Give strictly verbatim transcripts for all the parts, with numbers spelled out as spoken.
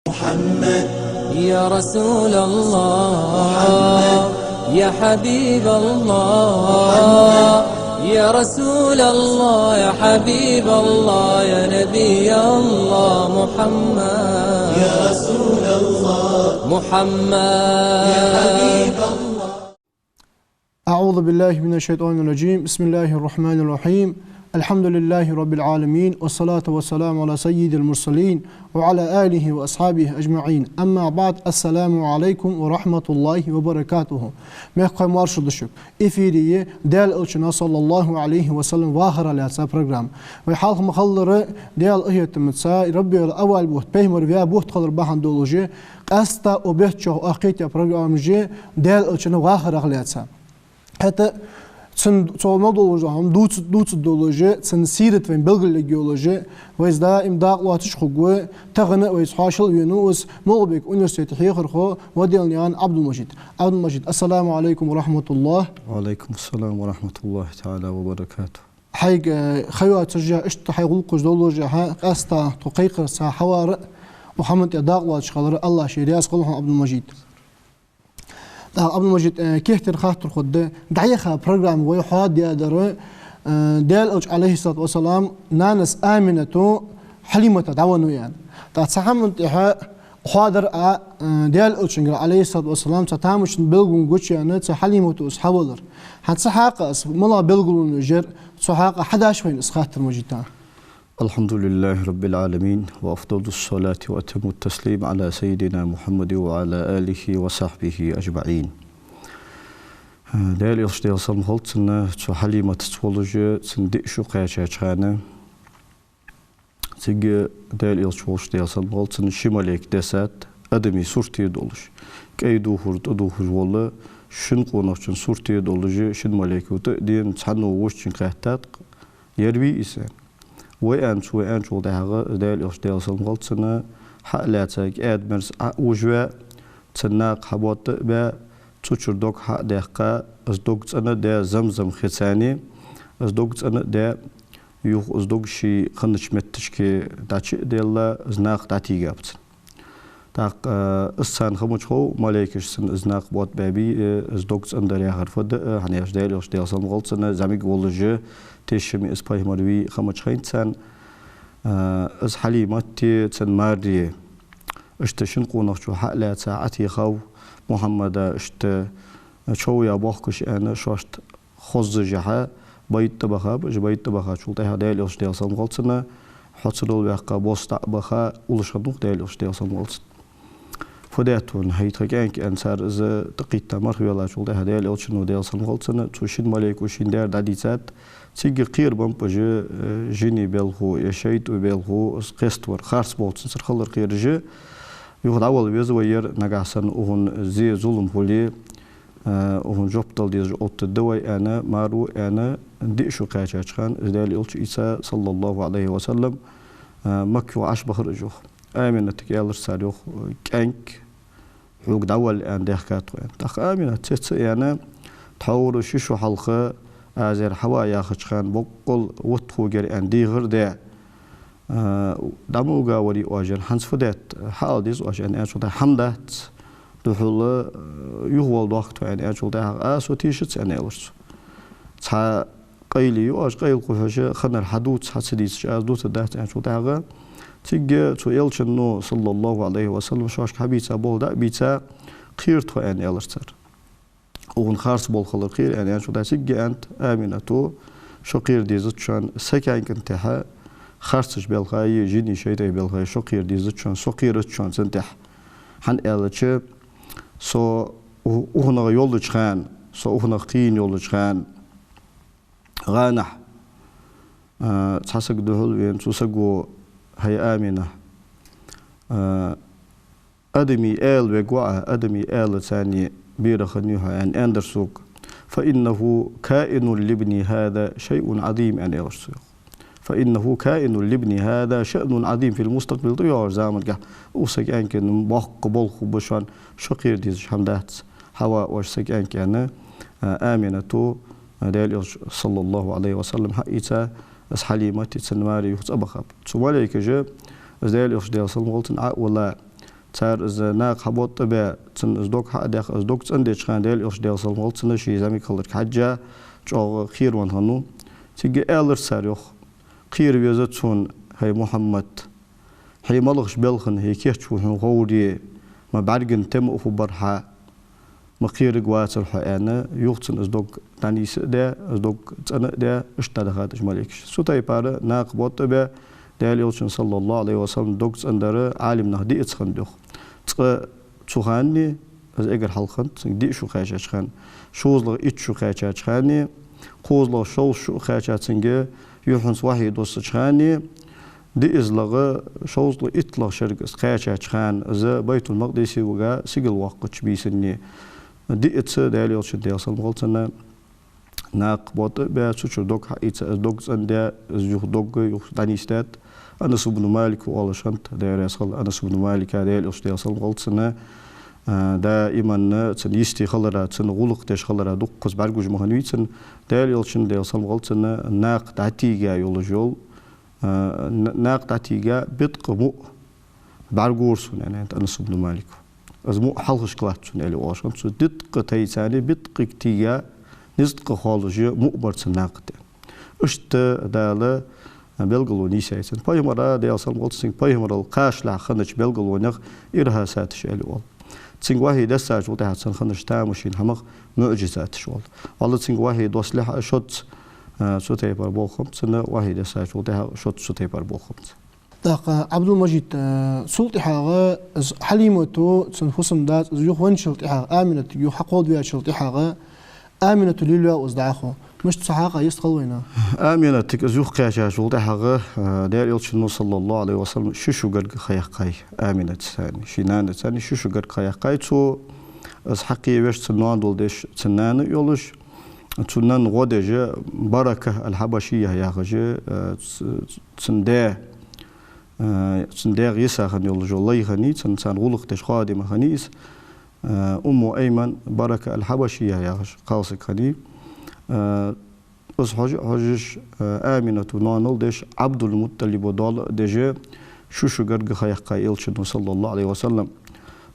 محمد، يا رسول الله، محمد، يا حبيب الله، محمد، يا رسول الله، يا حبيب الله، يا نبي الله، محمد، يا رسول الله، محمد، يا حبيب الله. أعوذ بالله من الشيطان الرجيم. بسم الله الرحمن الرحيم. الحمد لله رب العالمين، والصلاة والسلام على سيد المرسلين، وعلى آله وأصحابه أجمعين. أما بعد، السلام عليكم ورحمة الله وبركاته. Мехкахой, маршал да шуга. Эфире я Даьла Элчан, صلى الله عليه وسلم, вахарах лаьца программа. Вай хьалха ма хиллара, Даьла къахетамца, Рабиул-авваль бутт, пайхамар ваь бутт хилар бахьан долаш, къаьстта укх бетта чухь кхийтта программаш я Даьла Элчан вахарах лаьца. ХӀаьта цун, цо мел долаш дола хӀама дувца, дувца долаш, цун сират вайна белгалъергйолаш, вайца даим дакъа лоацаш хургва, тахан а вайца хьоашалгӀа венав из МагӀалбика университета хьехархо Ваделнаькъан Ӏабдул-Мажид. Ӏабдул-Мажид, السلام عليكم ورحمة الله. وعليكم السلام ورحمة الله تعالى وبركاته. Хьайга, э, ха йоацаш а, иштта хьай гӀулакхаш долаш а, хьа къаьстта тхо кхайкарца хьавара а, укх хӀаман тӀа дакъа лоацаш хилара, АллахӀ ший раьза хилва хьона, Ӏабдул-Мажид. ТӀаккха, Ӏабдул-Мажид, э, кехатера хаттар хургда, дӀаяха программа вай хьоадаьдар, э, Даьла Элча, عليه الصلاة والسلام, нанас Аминато Хьалимата дӀавеннав аьнна. ТӀаккха цу хӀаман тӀехьа хьоадар а, э, Даьла Элчангара, عليه الصلاة والسلام, цу тамашийна белгалонаш гучаяьнна, цу Хьалимато из хьавалар. ХӀанз цу хьакъехьа из малагӀа белгалонаш яр, цу хьакъехьа хьадеш вайна из хаттар, Мажид. الحمد لله رب العالمين، وأفضل الصلاة وأتم التسليم على سيدنا محمد وعلى آله وصحبه أجمعين. Даьла Элча, Даьла салам хилда цунна, цу Хьалиматаца волаш, цун диъ шу кхаьчача хана, цига Даьла Элча волаш, Даьла салам хилда цунна, ши малейк дессад, адамий сурте долаш. КӀай дувхар, тӀадувхаш вола, шин къонахчун сурте долаш, шин малейко тӀа а дена, цхьанне вочунга хаьттад-кх: «Ер вий из?» — аьнна. «Ва», — аьннад цо. Ва аьнначул тӀехьагӀа Даьла Элча, Даьла салам хилда цунна, хьа а лаьца, кӀаьда-мерза Ӏо а вужаваь, цун накха хьаботта а баь, цу чура дог хьа а даьккха, из дог цӀена а даь Замзам хица, из дог цӀена а даь, юха из дог ший хиннача метташка дӀачу а делла, из накха дӀатийгаб цунна. ТӀаккха, э, из царна ха ма чухов, малейкаша цунна из накха ботт баьбий, э, из дог цӀендар яхар фуд, э, хӀана аьлча Даьла Элча, Даьла салам хилда цунна, зӀамига волаш, тешаме из пайхамар вий ха ма чухайнад царна. Э, из Хьалимати цун мари, иштта шин къонахчо хьа а лаьца, Ӏотехав Мухьаммада, иштта чов яь боахкаш аьнна, шоашта хоззашехьа, байт тӀабахаб. Уж байт тӀабахачул тӀехьагӀа Даьла Элча, Даьла салам хилда цунна, хьоцарал ваьккха, бос дӀа а баха, уллаш хиннав-кх Даьла Элча, Даьла салам хилда цунна. «Фу даьд хьона, хӀай тха кӀаьнк?» — аьнна, цар из тӀакхийтта мархӀавеллачул тӀехьагӀа Даьла Элчано, Даьла салам хилда цунна, цу шин малейко шийна даьр дӀадийцад, цига кхера ба-кх уж, э, жиний белхо, е шайтӀий белхо, из кхеставар, харц болх цунцара хилар кхера уж. Юха дӀавала веза вай ер, нагахьа санна укхунна зе, зулам хуле, э, укхунна жоп дала дезаш оттаргда вай, аьнна, маро, аьнна, диъ шу кхаьчача хана из Даьла Элча ийца, صلى الله عليه وسلم, э, Макка юха Ӏобахар уж юха. Аминатага аьлар цар юха: «КӀаьнк, хьога дӀавала аьнна даьхкад тхо», — аьнна. ТӀаккха Амината цецъяьнна: «Тхьовра ши шу хьалха аз ер хьава яхача хана боккъал вутта хургьяр аьнна дехар а даь, а, дӀа ма вугаварий оаш ер, хӀанз фу даьд, хьаала деза оаш», — аьнна аьлчул тӀехьагӀа: «ХӀама дац, духьала, а, юхавала доахк тхо», — аьнна аьлчул тӀехьагӀа: «А, со тешац», — аьнна аьлар цо. «Цхьа къайле я оаш, къайла кхухьаш, хиннар хьадувца, хьа ца дийцача аз дувцаргдац», — аьлчул тӀехьагӀа, цига цу Элчано, صلى الله عليه وسلم, шоашка хьабийца болх дӀа а бийца: «Кхера тхо», — аьнна аьлар цар. «Укхунна харц болх хилар кхера», — аьнна аьлчул тӀехьагӀа, цига аьннад Аминато: «Шо кхера дезац шоана, са кӀаьнка тӀехьа харцача белхаи жиний шайтӀий белхаи шо кхера дезац шоана, со кхерац шоана цунна тӀехьа. ХӀана аьлча, со у-, укхунах йолча хана, со укхунах кхийна йолча хана, гӀанахь, а, цхьа саг духьал вена, цу саго: „ХӀай Амина, а, адамий аьла вергва Ӏа, адамий аьла царна берах хиннай хьо“, — аьнна, аьннадар сога. „فإنه كائن لابني هذا شيء عظيم“, — аьнна, аьлар цо. „فإنه كائن لابني هذا شأن عظيم في المستقبل“, тӀайоагӀача заманга укх са кӀаьнка боккха болх хургба шоана, шо кхера дезаш хӀама дац, хьава оаш са кӀаьнк, — аьнна, а, Аминато, а, Даьла Элча, صلى الله عليه وسلم, хьаийца, из Хьалимати цун мари юха цӀабахаб. Цу малейкаша из Даьла Элча, Даьла салам хилда цунна, Ӏо а вилла, Цар из накха хьаботтабаь, цунна из дог хьа а даьха, из дог цӀендеча хана Даьла Элча, Даьла салам хилда цунна, ший зӀамига хиларга хьежжа, чӀоагӀа кхераваьнна хиннав. Цига аьлар цар, йоах: «Кхера веза цунна, хӀай Мухьаммад, хье малагӀча балха хинна, хье кийча хинна хьона ховре, ма бӀарган тема а фу бар хьа, ма кхераргвацар хьо», — аьнна, юха цунна из дог дӀанийса а даь, из дог цӀена а даь, иштта дӀадахад уж малейкаш. Цу тайпара накха боттабаь, Даьла Элчан, саллаллахӀу Ӏалайхи ва саллам, дог цӀендар Ӏалимнаха диъазза хиннад, йоах. Цкъа цу хана, из эггара хьалха хиннад, цунга диъ шу кхаьчача хана, шозлагӀа итт шу кхаьчача хана, кхозлагӀа шовзткъа шу кхаьча цунга юххьанца вахьи доссача хана, диъазлагӀа, шовзткъа итталагӀа шерага из кхаьчача хана, из Байтул-Макъдисе вига сигала воаккхача бийсанна, диъазза Даьла Элчан, Даьла салам хилда цунна, накха боттабаь, цу чура дог хьаийца, из дог цӀендаь, из юха дог юха дӀанийсдаьд. Анас ибн Малика оалаш хиннад, Даьла раьза хилва Анас ибн Малика, Даьла Элча, Даьла салам хилда цунна, а, даиман цун йисте хилара, цун гӀулакх деш хилара дуккхаза бӀаргагуш ма хиннавий цунна, Даьла Элчан, Даьла салам хилда цунна, накха дӀатийга йолаш йола, а, н-, накха дӀатийга биткъа муъ бӀаргагора сона, аьннад Анас ибн Малика. Из муъ хьалхашка латт сона, аьле оалаш хиннад цо. Биткъа тайцани, биткъага тийга, низ тӀакхоллаш муъ бар цун накха тӀа. Иштта Дала белгало нийсъяьй цунна. Пайхамара, Даьла салам хилда цунна, пайхамарал кхашлахь хиннача белгалонех ирхасаташ аьле оал. Цунга вахьи дессачул тӀехьагӀа цунна хиннача тамашийна хӀамах муӀжизаташ оал. ВаллахӀи, цунга вахьи доссалехь а шозза, а, цу тайпара болх хиннаб цунна, вахьи дессачул тӀехьагӀа шозза цу тайпара болх хиннаб цунна. ТӀаккха, Ӏабдул-Мажид, э, цул тӀехьагӀа из Хьалимата, цун фусам-даь, из юха венначул тӀехьагӀа, Аминатага юха хьакховдаьчул тӀехьагӀа, Амината лелаваьв из дӀахо. Мишта цу хьакъехьа йистхилар вайна? Аминатага из юха кхаьчачул тӀехьагӀа, э, Даьла Элчано, саллаллахӀу Ӏалайхи ва саллам, ши шу гаргга ха яьккхай Аминатаца цхьана, ший нанаца цхьана ши шу гаргга ха яьккхай цо, из хьакхевеш, цун ноанал деш, цун нана а йолаш, цун наьна гӀо деш, Барака аль-Хьабашия яхаш, э, ц-, цун даь, э, цун даьга йиса хинна йолаш йола лай хиннай, цун, царна гӀулакх деш хадим хиннай из, э, Умму Айман Барака аль-Хьабашия яхаш кхалсаг хиннай. Э, из хьожа а хьожаш, э, Амината ноанал деш, Ӏабдул-МутӀалиба доал а деш, ши шу гаргга ха яьккхай Элчано, саллаллахӀу Ӏалайхи ва саллам.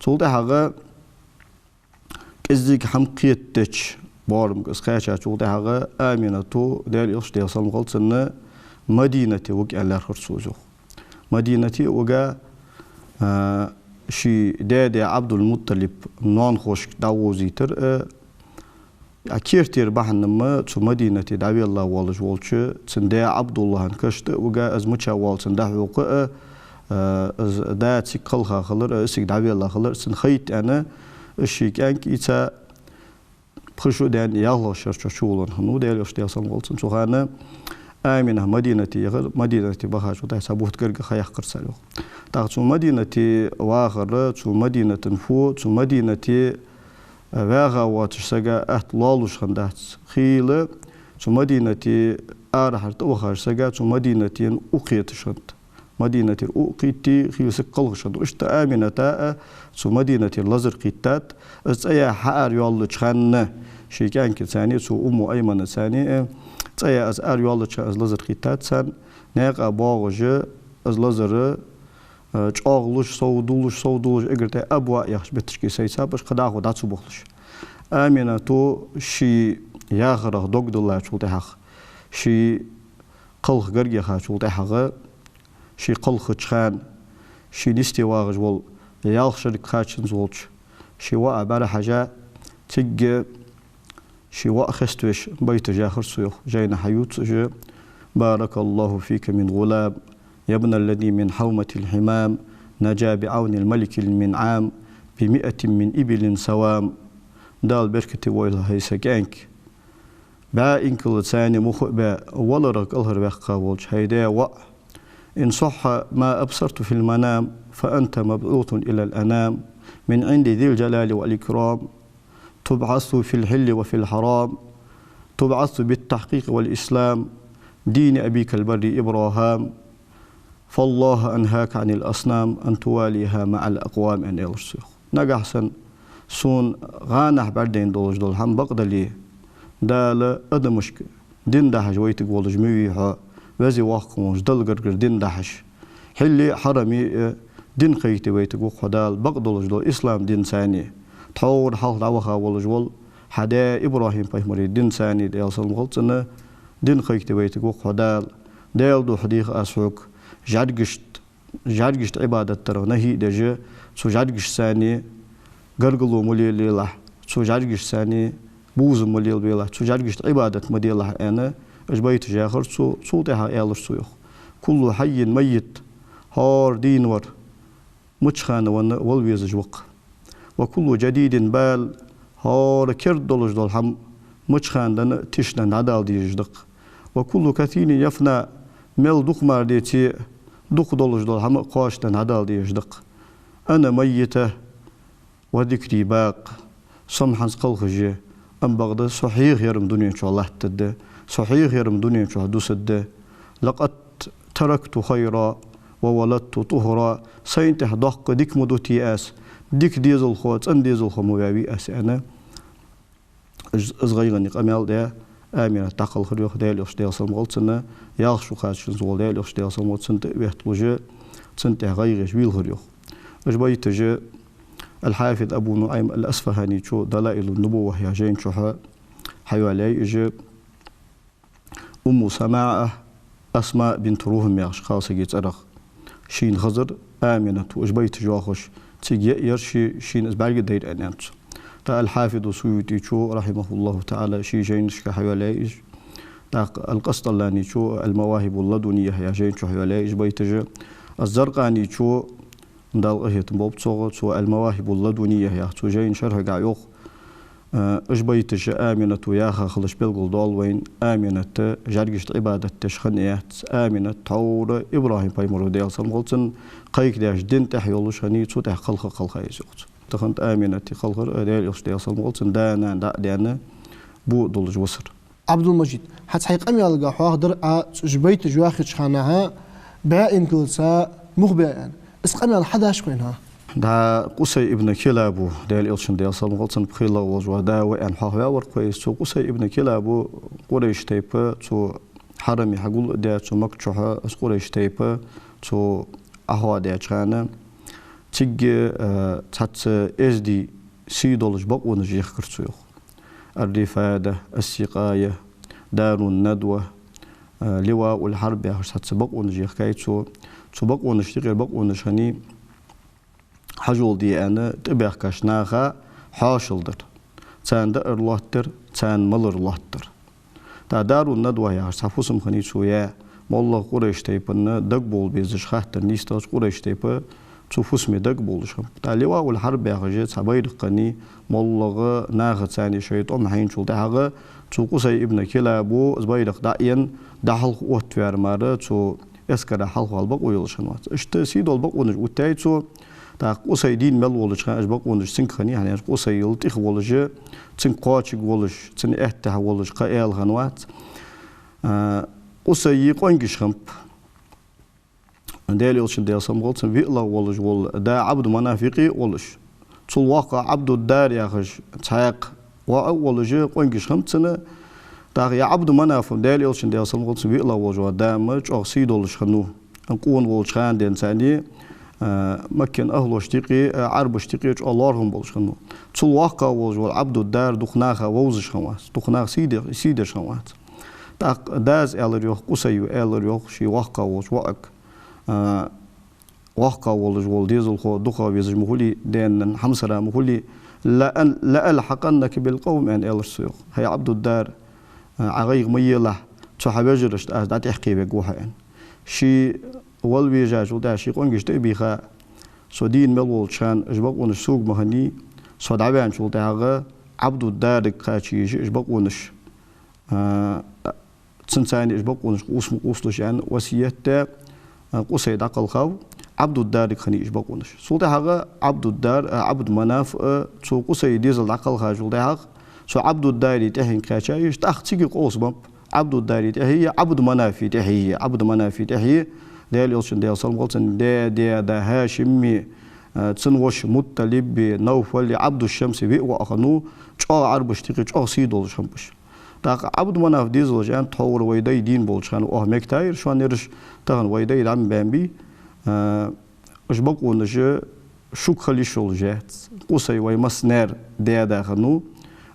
Цул тӀехьагӀа кӀезига хӀама кхетадеча боарамга из кхаьчачул тӀехьагӀа Амината, Даьла Элча, Даьла салам хилда цунна, Мадинате вига аьнна лаьрхӀар цо из, йоах. Мадинате а вига, а, ший даь-даь Ӏабдул-МутӀалиба ноанахошка дӀавовзийтар, а, а, кертера бахьан-м цу Мадинате дӀавелла волаш волча цун даь ӀабдуллахӀа кашта а вига, из мича воал цунна дӀахьокха а, а, из да цига кхелха хилар а, из цига дӀавелла хилар а цунна хайта аьнна, из ший кӀаьнк ийца, пхи шу даьнна ялхлагӀча шера чу чувуллаш хиннав Даьла Элча, Даьла салам хилда цунна. Цу хана Аминат Мадинате яхар, Мадинате бахачул тӀехьагӀа цхьа бутт гаргга ха яьккхар цар, йоах. ТӀаккха цу Мадинате вахар, цу Мадинатан фу, цу Мадинате, э, ваьха воацача сага атта лоаллаш хиннадац. Хийла цу Мадинате арахьара тӀавахача сага цу Мадинатена укх кхеташ хиннад. Мадинатера укх кхийтте, хийла саг кхалхаш хиннав. Иштта Амината а цу Мадинатера лазар кхийттад. Из цӀи яь хьаара йоаллача хана, ший кӀаьнкаца цхьана, цу Умму Айманаца цхьана, э, цӀи яь из ара йоаллача хана из лазар кхийттад царна. Наькъа боагӀаш, из лазар, э, чӀоагӀлуш, совдулаш, совдулаш, эггара тӀа Абваъ яхача бетташка сайцаб уж, кхы дӀахо дӀа ца бохлуш. Амината ший яхарах дог диллачул тӀехьагӀа, ший кхалха гарга яхачул тӀехьагӀа, ше кхалхача хана, шийна йисте вагӀаш вола ялх шерага кхаччалца волча ший воӀа бӀарахьежа, цига ший воӀ хеставеш байташ яхар цо, йоах, жайна хьаювц уж: «بارك الله فيك من غلام، يا ابن الذي من حومة الحمام، نجا بعون الملك المنعام، بمائة من إبل سوام». Дала беркате войла, хӀай са кӀаьнк, бӀаь инкалаца цхьана мух а баь, валарах кӀалхарваьккха волча хьай даь воӀ. «إن صح ما أبصرت في المنام، فأنت مبعوث إلى الأنام، من عند ذي الجلال والإكرام، تبعث في الحل وفي الحرام، تبعث بالتحقيق والإسلام، دين أبيك البر إبراهام، فالله أنهاك عن الأصنام أن تواليها مع الأقوام», — аьнна, аьлар цо, йоах. Нагахьа санна сона гӀанахьа бӀаргадайна долаш дола хӀама бакъдале, Дала адамашка дин дахьаш вайтаргволаш ма вий хьо, Веза-Воккха волча Далла гаргара дин дахьаш. Хьилли а, хьарами а, э, дин кхайкаде вайтаргва-кх хьо Дала, бакъдолаш дола ислам динца, тхьовра хьалха дӀаваха волаш вола хьа даь ИбрахӀим пайхамара динца, Даьла салам хилда цунна, дин кхайкаде вайтаргва-кх хьо Дала. Даьла духьа дех аз хьога, жӀаргашта, жӀаргашта Ӏибадат дарах нахьи а деш, цу жӀаргашца гаргало ма лелаелахь, цу жӀаргашца бувзам ма лелабелахь, цу жӀаргашта Ӏибадат ма делахь, аьнна, уж байташ яхар цо. Цул тӀехьагӀа аьлар цо, йоах: «كل حي ميت», хӀара дийна вар мича хана венна а вала везаш ва-кх. «وكل جديد بال», хӀара керда долаш дола хӀама мича хана денна а, тишденна дӀадала дезаш да-кх. «وكل كثير يفنى», мел дукха мара деце а, дукха долаш дола хӀама а кхоачашденна дӀадала дезаш да-кх. «أنا ميتة وذكري باق», со ма хӀанз кхалхаш я, амма бакъда со хьехар-м дунен чу латтаргда, со хьехар-м дунен чу дусаргда. «لقد تركت خيرا وولدت طهرا», сайна тӀехьа доккха дика ма дутий аз, дика дезалхо, цӀена дезалхо ма ваьвий аз, аьнна. Из, из гӀайгӀане къамаьл даь, Аминат дӀакхалхар, йоах, Даьла Элча, Даьла салам хилда цунна, ялх шу кхаччалца вола Даьла Элча, Даьла салам хилда цунна, тӀа а ветталуш, цунна тӀехьа гӀайгӀа еш вийлхар, йоах. Уж байташ Аль-Хьафиз Абу НуӀайм Аль-Асфахьани чу «Далаилун-Нубувва» яхача жайна чу хьайоалаяьй уж. Умму Самаъа Асмаъ бинт Рухьм яхача кхалсага цӀерагӀа шийна хазар Аминат ва, уж байташ йоахаш, цига яа яр ше, шийна из бӀаргадайра, аьннад цо. ТӀаккха Аль-Хьафиз Суютичо, рахьимахӀуллахӀу таӀала, ший жайнашка хьайоалаяьй уж. ТӀаккха Аль-Къасталаничо «Аль-МавахӀибул-Ладунийя» яхача жайна чу хьайоалаяьй уж байташ. Аз-Заркъаничо, Дала къахетам болба цох, цо «Аль-МавахӀибул-Ладунийя» яхача цу жайна шархьагахь йоах, э, уж байташ Амината яха хилар белгалдоал вайна. Аминат жӀаргашта Ӏибадат деш хинна яц. Аминат тхьовра ИбрахӀим пайхамара, Даьла салам хилда цунна, кхайкадеш дина тӀехьа йолаш хиннай, цу тӀехьа кхалха а кхалхай из, йоах цо. Тахан Аминат кхалхар Даьла Элча, Даьла салам хилда цунна, да-нана дӀа а даьнна, бо а долаш висар. Ӏабдул-Мажид, хӀанз хьай къамаьлагахь хьоахадаьр Ӏа, цу уж байташ йоахача хана, бӀаь инкалца мух баьннаб. Из къамаьл хьадаш хой хьа? ДӀа Къусай ибн Килаб ва, Даьла Элчан, Даьла салам хилда цунна, пхелагӀа волаш вола да ва аьнна хьоахаваь вар-кх вай из. Цу Къусай ибн Килабо, къурайш тайпа цу хьараме хьагул а даь, цу Макка чухь из къурайш тайпа цо Ӏохоадаьча хана, цига, э, цхьацца эздий, сий долаш бакъонаш ехкар цо, йоах. Ар-Рифада, Ас-Сикъая, Дарун-Надва, э, Ливаул-Хьарб яхаш цхьацца бакъонаш ехкай цо. Цу бакъонашта юкъера бакъонаш хиннай хьажол де аьнна тӀабехкача наха хьоашалдар. Царна даар лоаттар, царна малар лоаттар. ТӀаккха Дарун-Надва яхаш цхьа фусам хиннай цо яь, моллагӀа къурайш тайпан дагабовла безаш хаттар нийсденнача, къурайш тайпа цу фусаме дагабовлаш хиннаб. ТӀаккха Ливаул-Хьарб яхаш цхьа байракх хиннай, моллагӀа наха царна шоай тӀом хьайначул тӀехьагӀа, цу Къусай ибн Килабо из байракх дӀаенна, дӀахьалха оттаваьр мара цу эскара хьалхавала бокъо йолаш хиннавац. Иштта сий дола бакъонаш оттаяьй цо. ТӀаккха Къусай дийна мел волча хана уж бакъонаш цунга хиннай, хӀана аьлча Къусайал тӀех волаш, цунга кхоачаргволаш, цун аьттехьа волаш кхы аьла хиннавац. А, Къусайи къонгаш хиннаб. Даьла Элчан, Даьла салам хилда цунна, виълагӀа волаш вола да Ӏабду-Манаф юкъе а волаш, цул воккхагӀа Ӏабду-Дар яхаш цхьаькха воӀ а волаш, къонгаш хиннаб цун. ТӀаккха ер Ӏабду-Манаф, Даьла Элчан, Даьла салам хилда цунна, виълагӀа волаш вола да-м чӀоагӀа сий долаш хиннав. Къона волча хана денз царна, а, Маккан ахӀлошта юкъе, а, Ӏарбашта юкъе чӀоагӀа лоархӀам болаш хиннав. Цул воккхагӀа волаш вола Ӏабду-Дар дукха наха вовзаш хиннавац, дукха наха сий де-, сий деш хиннавац. ТӀаккха дас аьлар, йоах, Къусайо аьлар, йоах, ший воккхагӀа волча воӀага, а, воккхагӀа волаш вола дезалхо дукхагӀа везаш ма хулий, даь-наьна хьамсара ма хулий, «لأل-، لألحقنك بالقوم», аьнна, аьлар цо, йоах. ХӀай Ӏабду-Дар, а, Ӏа гӀайгӀа ма елахь, цу хьа вежарашта аз дӀатӀехьакхе вергва хьо, аьнна. Ше вала вежачул тӀехьагӀа, ший къонгаш тӀа а бийха, со дийна мел волча хана уж бакъонаш сога ма хиннай, со дӀаваьнначул тӀехьагӀа Ӏабду-Дарага кхача еза уж бакъонаш. А, цунца уж бакъонаш къувса ма къувсалаш, аьнна, васкет даь, а, Къусай дӀакхалхав, Ӏабду-Дарага хиннай уж бакъонаш. Цул тӀехьагӀа Ӏабду-Дар, а, Ӏабду-Манаф, а, цу Къусай дезал дӀакхалхачул тӀехьагӀа, цу Ӏабду-Дарий тӀехьенга кхаьча еза, тӀаккха цига къовса баьннаб Ӏабду-Дарий тӀехьеи Ӏабду-Манафий тӀехьеи. Ӏабду-Манафий тӀехьеи, Даьла Элчан, Даьла салам хилда цунна, даь даь да ХӀашими, а, цун воша Мутталиби, Навфали, Ӏабду-Шамси виъ воӀ хиннав, чӀоагӀа Ӏарбашта юкъе чӀоагӀа сий долаш хиннаб уж. ТӀаккха Ӏабду-Манаф дезалаш, аьннад, тхьовра вай дай дийна болча хана оаха мегаш яр шоана ераш, тахан вай дай дӀа ма баьннабий, а, Уж бакъонаш шуга хила йиш йолаш яц. Къусай вай массанена даь да хиннав,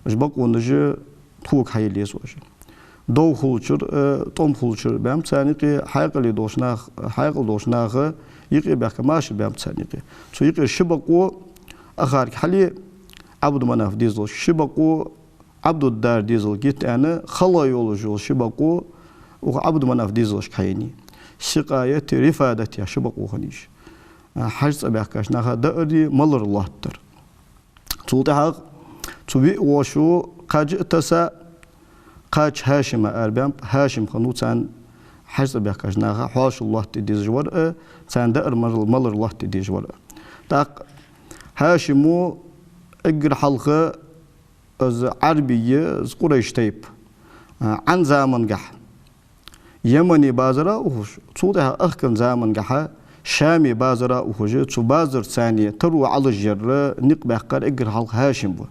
уж бакъонаш тхога хьаяла еза уж. Дов хулачара, э, тӀом хулачара баьннаб царна юкъе, хьаькъале долча нах-, хьаькъал долча наха юкъе баьхка машар баьннаб царна юкъе. Цу юкъера ши бакъо, ахарг хьале Ӏабду-Манаф дезалашка, ши бакъо Ӏабдуддар дезалга йита аьнна, хала йолаш йола ши бакъо укх Ӏабду-Манаф дезалашка хьаенай. Сикъаят, Рифадат яха ши бакъо хиннай уж. А, ХьажцӀа баьхкача наха даарий, малар лоаттар. Цул тӀехьагӀа цу виъ вошас кхаж а тесса, кхаж Хьашима арабаьннаб, Хьашим хиннав царна ХьажцӀа баьхкача наха хьоашал лоаттаде дезаш вар а, царна даар, малар, малар лоаттаде дезаш вар а. ТӀаккха Хьашимо эггара хьалха из Ӏарбий, из Къурайш тайпа, а, Ӏан замангахьа Йемане базара ухаш, цул тӀехьагӀа ахкан замангахьа Шаме базара ухаш, цу базарца царна таро Ӏалашъяр, никъ баьккхар эггара хьалха Хьашим ва.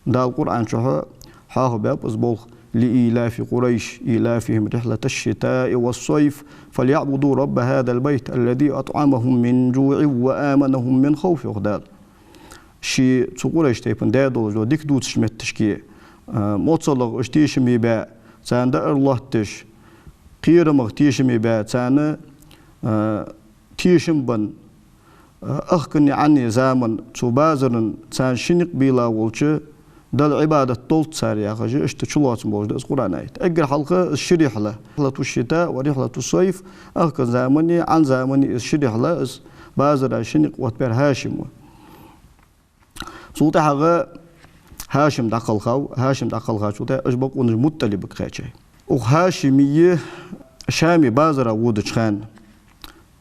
Дала Къуръан чухь хьоахабаьб из болх: لإيلاف قريش إيلافهم رحلة الشتاء والصيف فليعبدوا رب هذا البيت الذي أطعمهم من جوع وآمنهم من خوف, йоах Дала. Ший цу Къурайш тайпан даь долаш дола дика дувцаш метташка, а, моцалах уж тешаме баь, царна даар лоаттадеш, кхерамах тешаме баь, царна, а, тешам бенна, а, ахкане Ӏане заман цу базара царна ши никъ бийла волча Далла Ӏибадат долда цар яхаш, иштта чулоацам болаш да из Къуръан аят. Эггара хьалха из ши рихьла: رحلة الشتاء ورحلة الصيف, ахкан замани Ӏан замани из ши рихьла, из базара ши никъ оттабаьр Хьашим ва. Цул тӀехьагӀа Хьашим дӀакхалхав, Хьашим дӀакхалхачул тӀехьагӀа уж бакъонаш МуттӀалибага кхаьчай. Укх Хьашимий Шаме базара водача хана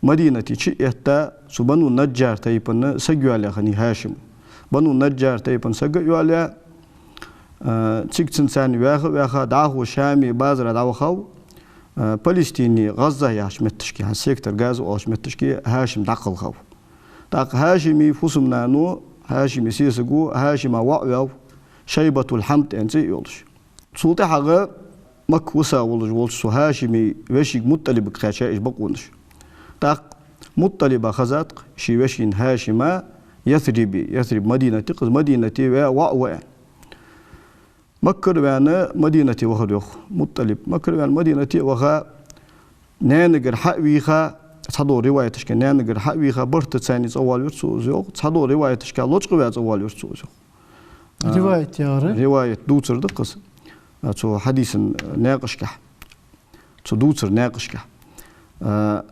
Мадинате чу а этта, цу Бану Наджжар тайпан саг йоалаяь хиннай Хьашим. Бану Наджжар тайпан саг а йоалаяь, а, цига цунца царна ваьха а ваьха, дӀахо Шаме базара дӀавахав, а, Палестине ГӀазза яхача метташка, хӀанз сектор Газа оалача метташка Хьашим дӀакхалхав. ТӀаккха Хьашимий фусам-нано, Хьашимий сесаго, Хьашима воӀ ваьв Шайбатул-ХьамД аьнна цӀи а йолаш. Цул тӀехьагӀа Макка виса волаш волча цу Хьашимий вешийга МуттӀалибага кхаьчай уж бакъонаш. ТӀаккха МуттӀалиба хезад-кх ший вешийна Хьашима Ясрибе, Ясриб Мадинат я-кх из, Мадинате ваь воӀ ва аьнна. Маккара ваьнна Мадинате вахар, йоах МуттӀалиб. Маккара ваьнна Мадинате а ваха, наьнагара хьа а вийха, цхьадолча риваяташка наьнагара хьа а вийха, барт царна цӀавоалавир цо из, йоах. Цхьадолча риваяташка лочкъаваь цӀавоалавир цо из, йоах. А, риваят яхар? Риваят, дувцар да-кх из. А, цу хьадиса наькъашка, цу дувцара наькъашка. А,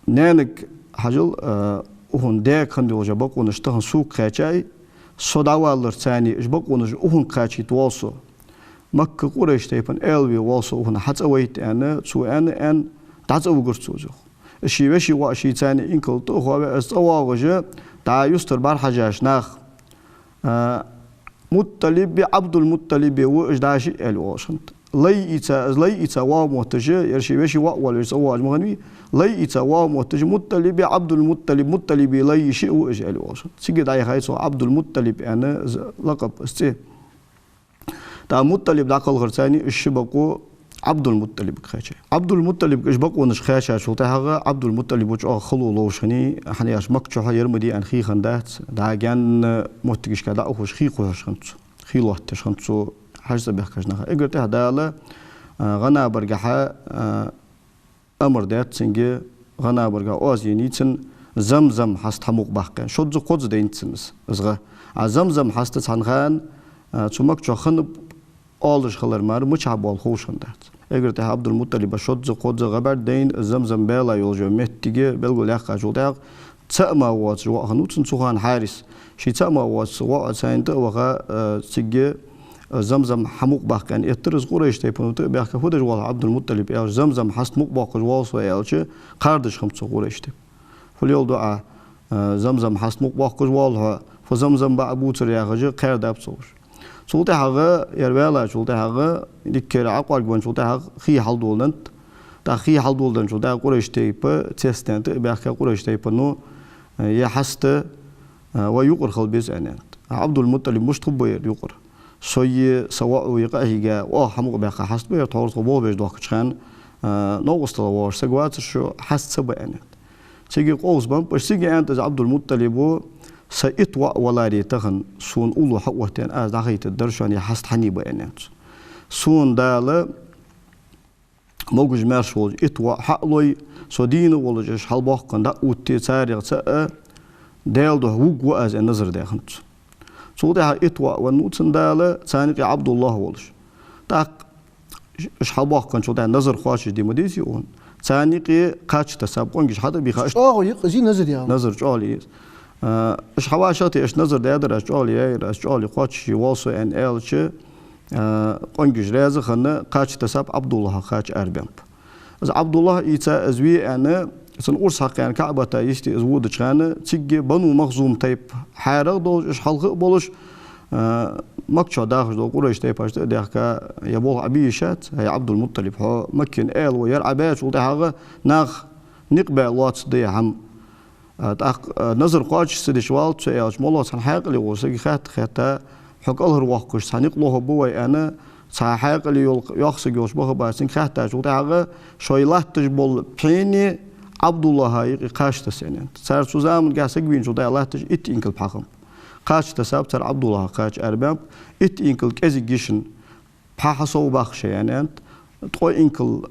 наьнага хьажал, а, укхун даьга хинна долаш дола бакъонаш тахан сога кхаьчай, со дӀаваларца царна уж бакъонаш укхунга кхачийта воал со. Макка Къурайш тайпан аьла ве воал со укхунна хьацӀавайта аьнна, цо аьнна, аьнна, дӀацӀавугар цо из, йоах. Ший веший воӀ шийца царна инкал тӀа а хоаваь, из цӀавоагӀаш, дӀа юстара бӀарахьежача наха, а, МуттӀалибеи Ӏабдул-МуттӀалибеи ва уж дӀа шиъ аьле оалаш хиннад. Лай ийца, из лай ийца воагӀа мотташ, ер ший веший воӀ воалавеш цӀавоагӀаш ма хиннавий, лай ийца воагӀа мотташ МуттӀалибеи Ӏабдул-МуттӀалиб, МуттӀалибий лай шиъ ва уж аьле оалаш хиннад. Цига дӀаяхай цох Ӏабдул-МуттӀалиб аьнна из лакъаб, из цӀи. ТӀаккха МуттӀалиб дӀакхалхарца царна уж ши бакъо Ӏабдул-МуттӀалибага кхаьчай. Ӏабдул-МуттӀалибага уж бакъонаш кхаьчачул тӀехьагӀа Ӏабдул-МуттӀалиб чӀоагӀа хало ловш хиннай, хӀана аьлча Макка чухь ер ма дий аьнна хий хиннадац, дӀа гаьна моттигашка дӀаухаш хий кхухьаш хиннад цо. Хий лоаттадеш хиннад цо ХьажцӀа баьхкача наха. Эггара тӀехьа Дала, а, гӀанабаргахьа, а, амар даьд цунга, гӀанабаргахьа оаз енай цунна Замзам хьаст хьамукъабаккха аьнна. Шозза-кхозза дайнад цунна из, из гӀа. А Замзам хьаст цхьан хана, а, цу Макка чухь хиннаб оалаш хилар мара мичахьа боал ховш хиннадац. Эггара тӀехьа Ӏабдул-МуттӀалиба шозза-кхозза гӀа бӀаргадайна, Замзам баьла йолаш йола моттиг белгалъяьккхачул тӀехьагӀа, цаӀ мара воаца воӀ хиннав цун цу хана Хьарис. Ший цаӀ мара воаца воӀ царна тӀа а ваха, а, цига, а, Замзам хьамукъабаккха аьнна эттар из Къурайш тайпано тӀа а баьхка, фу деш воал хьо, Ӏабдул-МуттӀалиб, аьлча, Замзам хьаст мукъабоаккхаш воал со, аьлча, кхардаш хиннаб цо Къурайш тайпа. Фу леладу Ӏа, а, Замзам хьаст мукъабоаккхаш воал хьо, фу Замзам ба Ӏа бувцар, яхаш, кхаьрдаб цо уж. Цул тӀехьагӀа, ер ваьлачул тӀехьагӀа, дикка ер Ӏокъоаргвенначул тӀехьагӀа хий хьалдоладеннад. ТӀаккха хий хьалдоладенначул тӀехьагӀа Къурайш тайпа цецдаьннад, тӀа а баьхка Къурайш тайпано, э, ер хьаст, э, вай юкъара хила беза аьннад. Ӏабдул-МуттӀалиб мишта хургба ер юкъара? Сои са воӀои къахьийга, оаха хьамукъабаьккха хьаст ба ер, тхьовра тхо болх беш доахкача хана, э, новкъостала воагӀаш саг вацар шо, хьаст ца ба аьннад. Цига къовсабеннаб уж. Цига аьннад из Ӏабдул-МутӀалиба: «Са итт воӀ валаре тахан, сона уллув хьаоттаяьннай, аз дӀахайтаргдар шоана, ер хьаст хьанийбе», — аьннад цо. «Сона Дала могаш-маьрша волаш итт воӀ хьа а лой, со дийна волаш уж хьалбоаккхаш дӀа а отте, царех цаӀ Даьла духьа вувргва аз», — аьнна, назар даь хиннад цо. Цул тӀехьагӀа итт воӀ веннав цунна Дала, царна юкъе Ӏабдуллахь волаш. ТӀаккха уж хьалбоаккхачул тӀехьагӀа назар кхоачашде ма дезий цунна. Царна юкъе кхача тесаб, къонгаш хьатӀабийха. ЧӀоагӀа я-кх из назар яьннар. Назар чӀоагӀа я из. А, уж хьавӀашагӀтехача, назар даьдар аз, чӀоагӀа яьяр аз, чӀоагӀа кхоачашъе воал со, аьнна аьлча, а, къонгаш раьза хинна, кхача тесаб, Ӏабдуллахьах кхача арабаьннаб. Из Ӏабдуллахь ийца из ве аьнна, цун урс хьакхаьчача КаӀбата йисте из водача хана, цига Бану Махзум тайпа хьарагӀа долаш, уж хьалха а болаш, а, Макка чу дахаш дола Къурайш тайпашта а даьхка, ер болх Ӏа бе йиш яц, хӀай Ӏабдул-МутӀалиб, хьо Маккан аьла ва, ер Ӏа баьчул тӀехьагӀа нах никъ баь лоацаргда ер хӀама. А, тӀаккха, а, назар кхоачаш ца деш валац цо, аьлча, моллагӀа цхьан хьаькъале волча сага хаьтта-хаьтта: «Хьо кӀалхарвоаккхаш цхьа никъ лохаргба вай?» — аьнна, цхьа хьаькъале йола йоах саг йолча баха бац, цунга хаьттачул тӀехьагӀа: «Шоай латташ бола пхьени Ӏабдуллахьа юкъе кхача тесса», — аьннад. Цар цу замангахьа саг вийначул тӀехьагӀа латташ итт инкал пхьа хиннаб. Кхача тесаб цар, Ӏабдуллахьах кхача арабаьннаб. Итт инкал кӀезига йишина пхьа хьасовбаккха шоай, аьннад. Ткъо инкал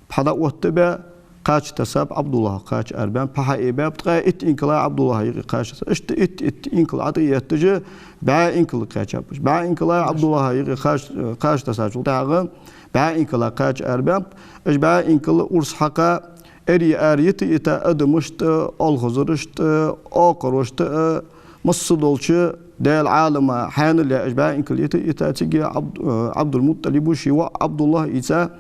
пхьа дӀаоттабаь, кхача тесаб, Ӏабдуллахьах кхача арабаьннаб, пхьа хьаэбаьб, ткъаь итт инкала Ӏабдуллахьа юкъе кхача тесаб. Иштта итт-итт инкал ӀотӀаэттача, бӀаь инкал кхаьчаб уж. БӀаь инкала Ӏабдуллахьа юкъе кхача, кхача тесачул тӀехьагӀа, бӀаь инкала кхача арабаьннаб. Уж бӀаь инкал урс хьакха, эри ара йита-йита, адамашта а, олхазарашта а, окхарошта а, масса долча Даьла Ӏалама хьаьнала яь уж бӀаь инкал йита-йита, цига Ӏабд-, э, Ӏабдул-МутӀалиба ший воӀ Ӏабдуллахь ийца,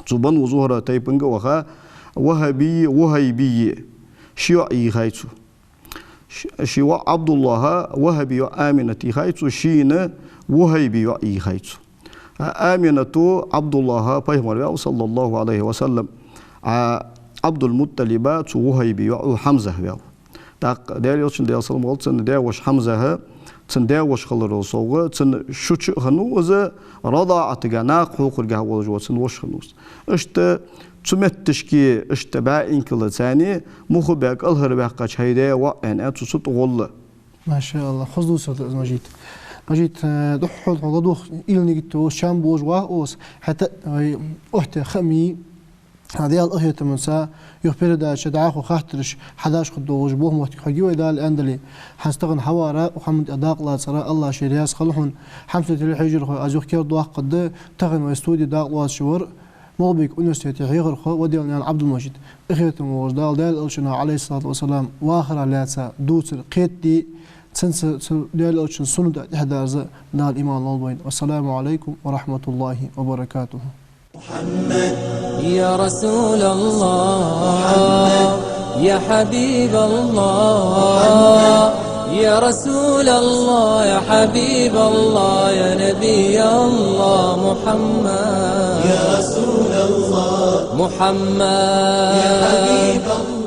цу Бану Зухра тайпанга а ваха, Вахаби, Вухайби, ши йоӀ йийхай цо. Ш-, ший воӀ Ӏабдуллахьа Вахаби йоӀ Аминат йийхай цо, шийна Вухайби йоӀ йийхай цо. А, Аминато Ӏабдуллахьа пайхамар ваьв, саллаллахӀу Ӏалайхи ва саллам, а Ӏабдул-МутӀалиба цу Вухайби йоӀо Хьамза ваьв. ТӀаккха Даьла Элчан, Даьла салам хилда цунна, даь-воша Хьамза, цун даь-воша хиларал совгӀа, цун шу чу а хиннав из, РадаӀатагахьа, накха хьокхаргахьа волаш вола цун воша хиннав из. Иштта цу метташка, иштта бӀаь инкала царна муха баь кӀалхарваьккхача, хӀай даь-воӀ, аьнна, аьннад цо цу тӀагӀолла. Машаллахь, хоза дувцар да из, Мажит. Мажит, э, духхьал хьо ладувгӀа уйла-нигат долаш чам болаш ваха укхаза, хӀаьта вай оттадаь ха ма йий. Хьа Даьла къахетамца, юха передача дӀахо хаттараш хьадеш хургдолаш болх-моттиг хьогий вай, Дала аьннадале. ХӀанз тахан хьавар, укх хӀаман тӀа дакъа лацар, АллахӀ ше раьза хилва хьона. Хьамсара телехьежархой, аз юха кердадоаккхаргда, тахан вай студе дакъа лоацаш вар МагӀалбика университета хьехархо Ваделанаькъан Ӏабдул-Мажит. Къахетам болаш Дала, Даьла Элчано, Ӏалайхи ссалату вассалам, вахарах лаьца дувцар кхетаде, цунца, цу Даьла Элчан суннатах тӀехьадаза Дала иман лолда вайна. Вассаламу Ӏалайкум ва рахьматуллахӀи ва баракатухӀ. محمد، يا رسول الله، محمد، يا حبيب الله، محمد، يا رسول الله، يا حبيب الله، يا نبي الله، محمد، يا رسول الله، محمد، يا حبيب الله.